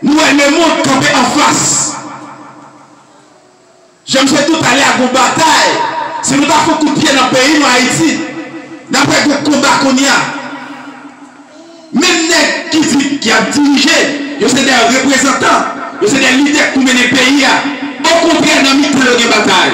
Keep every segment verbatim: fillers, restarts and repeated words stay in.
Nou wè lemonn kanpe anfas. Jan misye di w talè a, gon batay. Si nou ta fè kout pye nan peyi nou, Ayiti, n ap wè gon konba kounye a. Menm nèg ki di y ap dirije, yo se de reprezantan, yo se de lidè pou mennen peyi a. Okontrè, nan mitan yo gen batay.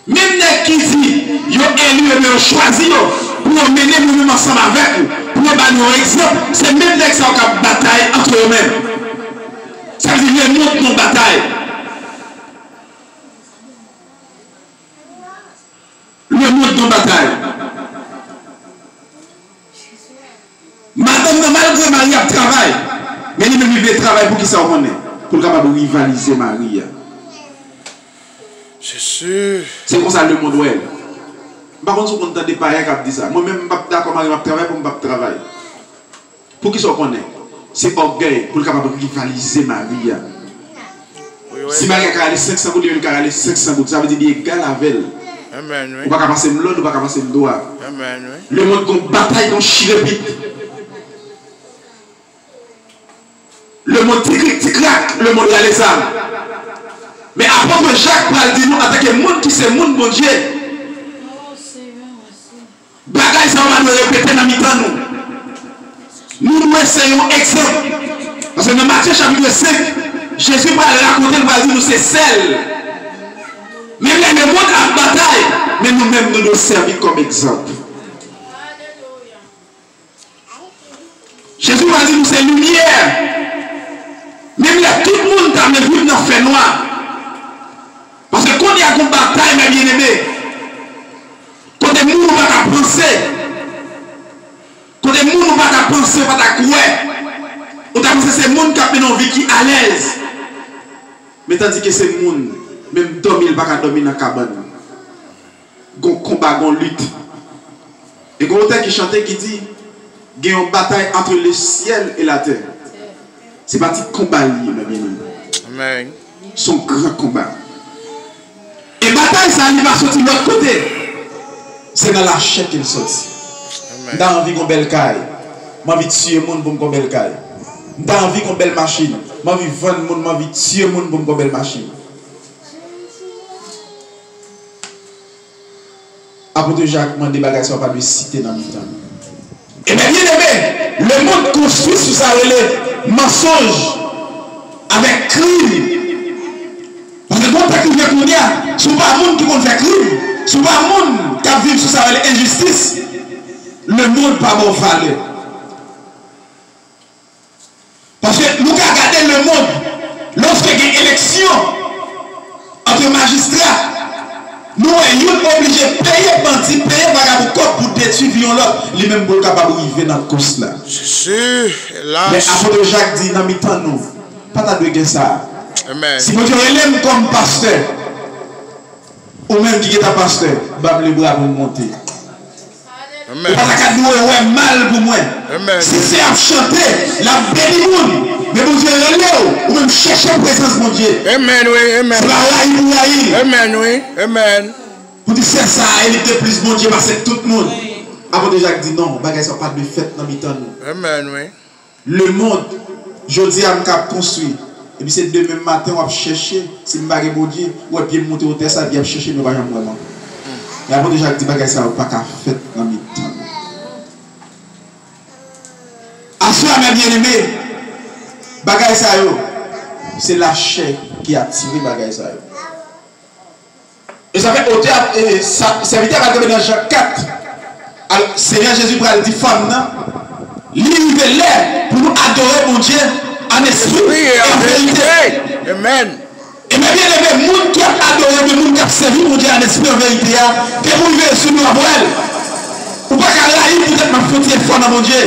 Menm nèg ki di yo eli yo, men yo chwazi yo pou yo mennen nou menm ansanm avèk ou, pou yo ba nou yon egzanp, se menm nèg sa yo k ap batay ant yo menm. Sa vle di lemonn nan batay. Lemonn nan batay. Madanm nan, malgre mari ap travay, men li menm li vle travay pou kisa w konnen? Pou l kapab rivalize mari a. Se si. Se konsa lemonn wè l. M pa konn si w konn tande payen k ap di sa. Mwen menm, m p ap dakò mari m ap travay pou m p ap travay. Pou kisa w konnen? Se ògèy, pou l kapab rivalize mari a. Si mari a ka rale senk san goud, li menm li ka rale senk san goud. Sa vle di li egal avè l. Ou pa ka pase m lòd, ou pa ka pase m dwa. Lemonn gon batay, gon chirepit. Lemonn ti krik ti krak, lemonn rale zam. Men apot Jak pral di nou, antanke moun ki se moun Bondye, bagay sa yo pa dwe repete nan mitan nou. Nou dwe se yon egzanp. Paske nan Matye chapit senk, Jezi pral rakonte, l pral di nou se sèl. Menm lè lemonn ap batay, men nou menm nou dwe sèvi kòm egzanp. Jezi pral di nou se limyè. Menm lè tout moun ta vle viv nan fènwa. Paske kounye a gon batay, mè byeneme. Kote moun ou pa ka panse. Kote moun ou pa ta panse, ou pa ta kwè. Ou ta panse se moun k ap mennen yon vi ki alèz. Men tandike se moun, menm dòmi l pa ka dòmi nan kabann. Gon konba, gon lit. E gon otè ki chante ki di, gen yon batay entre le ciel et la terre. Se pa ti konba li ye, mè byeneme. Amèn. Se yon gran konba. E batay sa, li pa soti lòt kote. Se nan lachè ke l soti. M ta anvi gon bèl kay. M anvi tiye moun pou m gon bèl kay. M ta anvi gon bèl machin. M anvi vann moun, m anvi tiye moun pou m gon bèl machin. Apot Jak mande bagay sa yo pa dwe site nan mitan nou. Ebyen, byeneme, lemonn konstwi sou sa yo rele mansonj avèk krim. Paske gon tan ki rive kounye a, si w pa moun ki konn fè krim, si w pa moun k ap viv sou sa yo rele enjistis, lemonn pa ba w valè. Paske nou ka gade lemonn, lòske gen eleksyon ant majistra, nou wè youn oblije peye bandi, peye vagabon kòb pou detwi vi yon lòt, li menm pou l kapab rive nan kous la. Se si, elas. Men apot Jak di nan mitan nou, pa ta dwe gen sa. Amèn. Si Bondye rele m kòm pastè, ou menm ki gentan pastè, ban m lebra pou m monte. Ou pa ta ka di w wè mal pou mwen. Si se ap chante, l ap beni moun. Men Bondye rele w, ou menm chèche prezans Bondye. Se pa rayi pou rayi. Pou di sè sa a, e li te plis Bondye pase tout moun. Apot Jak di non, bagay sa pa dwe fèt nan mitan nou. Lemonn, jodi a m ka ap konstwi, epi se demen maten w ap chèche, si m pa gen Bondye, ou wè pye m moute wotè sa, epi y ap chèche m, yo pa janm wè m ankò. Men apot Jak di bagay sa yo pa ka fèt nan mitan nou. Aswè a, mè byeneme, bagay sa yo, se lachè ki atire bagay sa yo. E sa fè otè a, e, sa, sèvitè a pral kanpe nan Jan kat. Al, Senyè Jezi pral di fanm nan, li rive lè pou nou adore Bondye an espri e an verite. Amèn. E mè byeneme, moun k ap adore, men moun k ap sèvi Bondye an espri an verite a, te pou rive sou nou apre l. Ou pa ka rayi poutèt m ap fè yon ti efò nan Bondye.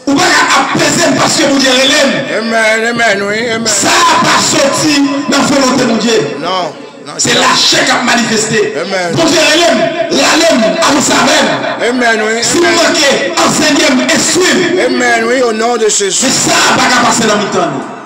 Ou pa ka ap peze m paske Bondye rele m. Amèn, amèn, wi, amèn. Sa a pa soti nan volonte Bondye. Non, non. Se lachè k ap manifeste. Amèn. Bondye rele m, rale m, avanse avè m. Amèn, wi. Si m manke, ansenye m, enstwi m. Amèn, wi, o non de Jezi. Men sa a pa ka pase nan mitan nou.